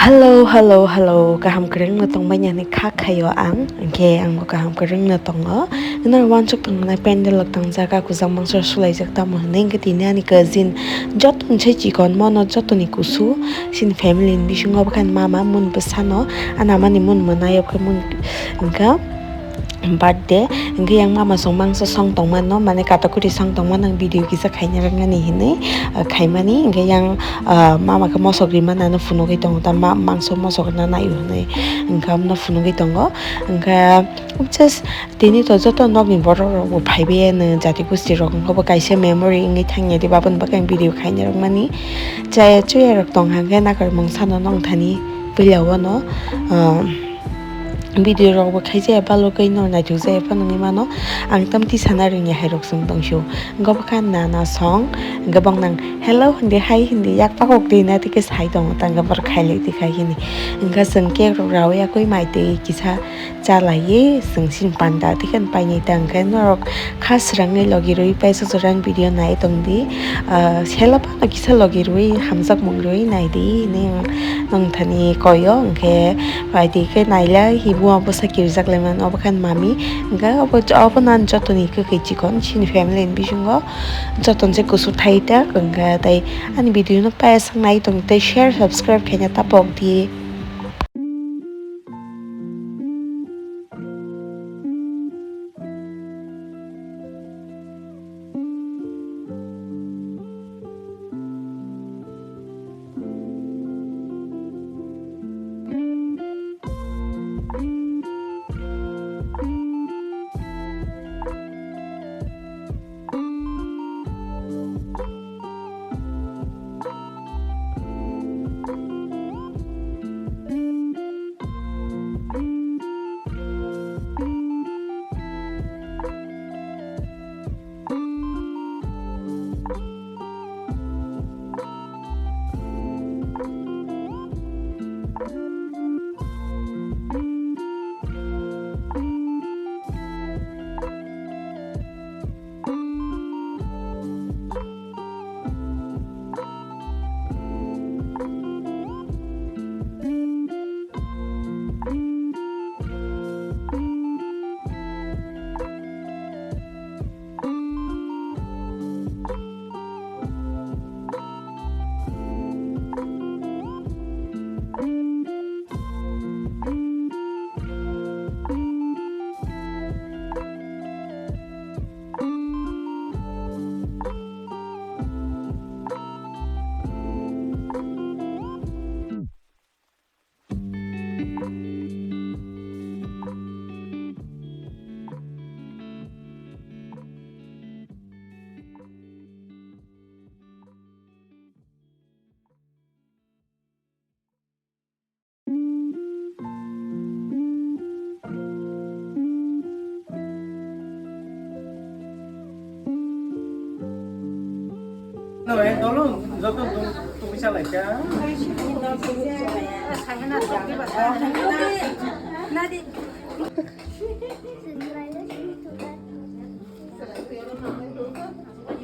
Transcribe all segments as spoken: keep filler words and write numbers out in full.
Hello, hello, hello. Kaham kwrwngno tongbaini kha khaio ang. Hinkhe angbo kaham kwrwngno tongo. Norok wansuk tongnai pandal rok tangjak, a kujak mangsa sulaijak tamo hinwi. Hinkhe tini ani cousin joto ni se chikon mono jotoni kusu. Chini family ni bisingo bwkhani mama mun bwsano, a namani mun mwnaio khe mun hinkhe birthday. Hinkhe yang mama song mangsa song tongmano, mane katakuri song tongmano, ang video kisa khaina rwngmani hinwi, ah, khaimani. Hinkhe yang, ah, mama khe mosok rimani ano phunugwi tongo, ta ma-, mangso mosok rwna naio hinwi hinkhe amno phunugwi tongo. Hinkhe just tini to joto nokni borok rok bo phaibai ano, jati gosti rok, hinkhe bo kaisa memory wngwi thangya di, baboni bagwi ang video khaina rwngmani. Chaya chuya rok tong hinkhe nakarmung sano nongthani puila o no, ah, video rok bo khaijaya balugwi no naithok jaya phano wngwi mano. Ang tamtwi sana rwngya hai rok chwng tong sio. Hinkhe bwkha nana song hinkhe bong nang hello hindi, hi hindi, yak pakok di na tike sai tongo ta hinkhe borok khailai di khai hini. Hinkhe chwng cake rok rawi yakwi mai twi kisa chalaiwi chwng sini panda tike painai ta hinkhe norok kha swrangwi logi rwi paisa jora ang video nai tong di. Ah, sela phano kisa logi rwi hamjakmung rwi nai di hinwi ang nongthani koyo. Hinkhe pai di khe nailai hi buma bwsa kirijak lai mano obo khe mami. Hinkhe obo, obo nan jotoni kwkhwi chikon chini family ni bisingo joton se kusu thai ta hinkhe tei ani video no payasang nai tong tei share subscribe khaina tapok di.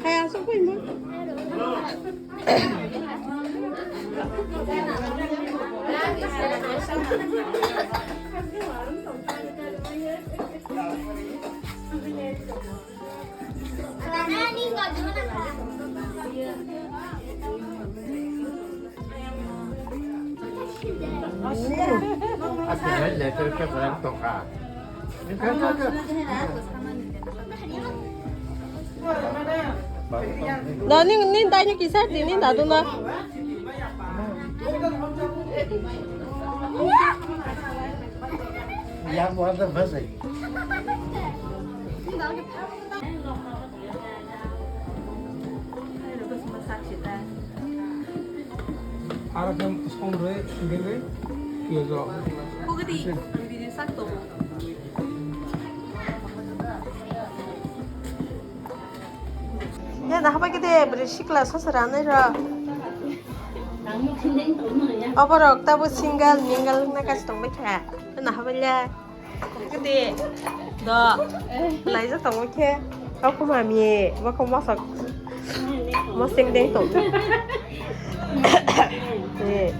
Hai, asok pun, Bang. Da ning, ning dai ni kisa di ni da duna. Yang buat apa sih? Aro khe song rwi, singkhe rwi, piyaj rok. Kugudi, ang bini sak tongo. Ya, dah apa kita beri sikla sasara nai ra. Oborok tabo single, mingle na kasi tong baikha. Na apa ya? Kete. Do. Laijak tongo khe. Aku mami, bako mosok. Moseng deng tong. Eh.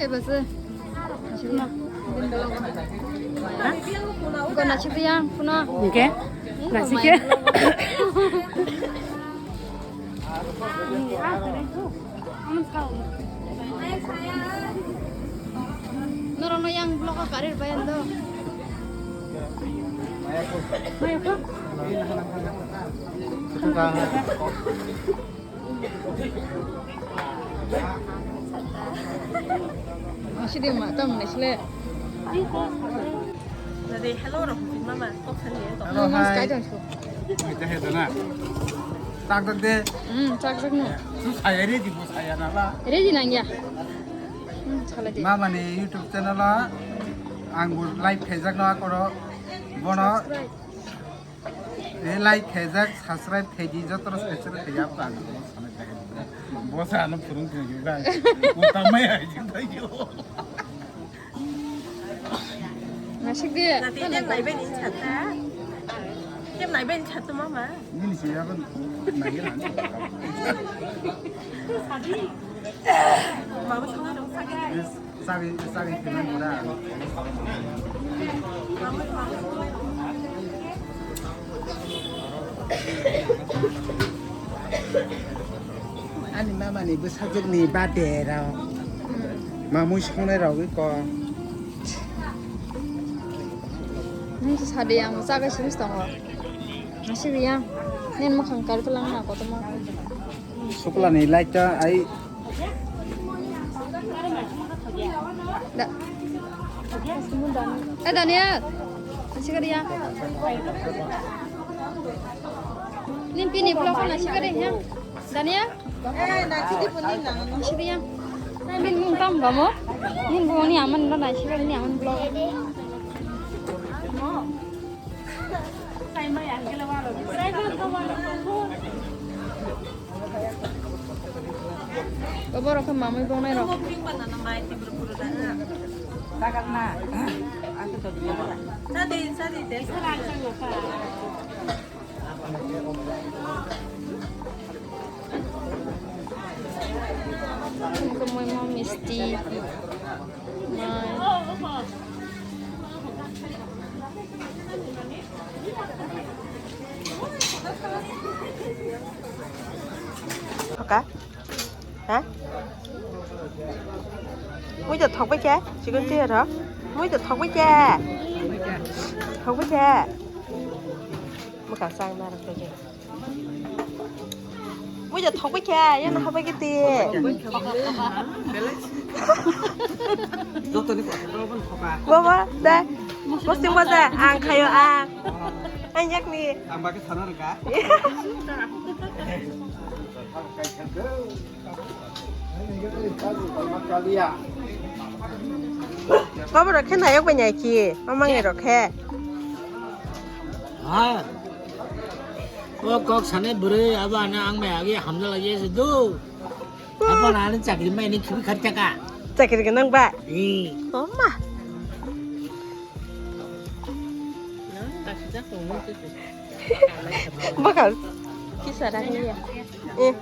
Eba se. Gona chipia, puno. Oke. Nasi ke? Norokno yang vlog o karir bayan do. Masih dia mak tam nih sile. Jadi hello rok mama kok sani ya to. Hello, hi. Kaidang su. Kita hedo na. Tak tak de. Hmm, tak tak no. Tu saya ready, bu saya nala. Ready nang ya. Hmm, salah dia. Mama ni YouTube channel a ang bu live khaijak no akoro. Bono. Subscribe. E like khaijak, subscribe khaidi, joto rok subscribe khaijak, ang bono sanai thai. Bosa ano phurung thai ba. Utamai hai jin thai yo. Nasik dia. Nanti dia nai ben in chata. Dia nai ben chata mama. Ini si apa? Nai lah. Mama sana dong sakit. Sabi, sabi, kena mura. Ani mama ni bwsajwk ni birthday rok. Mamui songnai rok wi ko. Nung sadi ang chaga simi tongo. Nasi riya. Nen makhang kar kelang na kotomo. Sukla ni light ta ai. Da. Eh, Daniel. Nasi kari ya. Nin pini vlog ko nasi kari ya. Daniel. Eh, nasi di puni na. Nasi kari ya. Nin mung tam ba mo. Nin bo ni aman lo nasi kari ni aman vlog. Borok khe mamui bongnai rok. Khe moi mo misti. Mai. Thoka? Ha? Mui to thok bai khe, chikon twi rok. Mui to thok bai khe. Thok bai khe. Bwkha chang narwk twi. Mui ja thok bai khe, ya na habai khe ti. Joto ni kotor bo thoka. Baba, da. Posting ba da, ang khayo ang. Ang yak ni. Ang ba khe sana rwkha. Baba rok khe nayok bai nai ki, mamang ni rok khe. Ha. O kok sanai bwrwi abo ano ang bai agi hamjak lagi se do. Abo na ani chakri mai ni khibi kharcha ka. Chakri gwnang ba? Ee. O ma. Bakal. Kisa ra ya. Eh.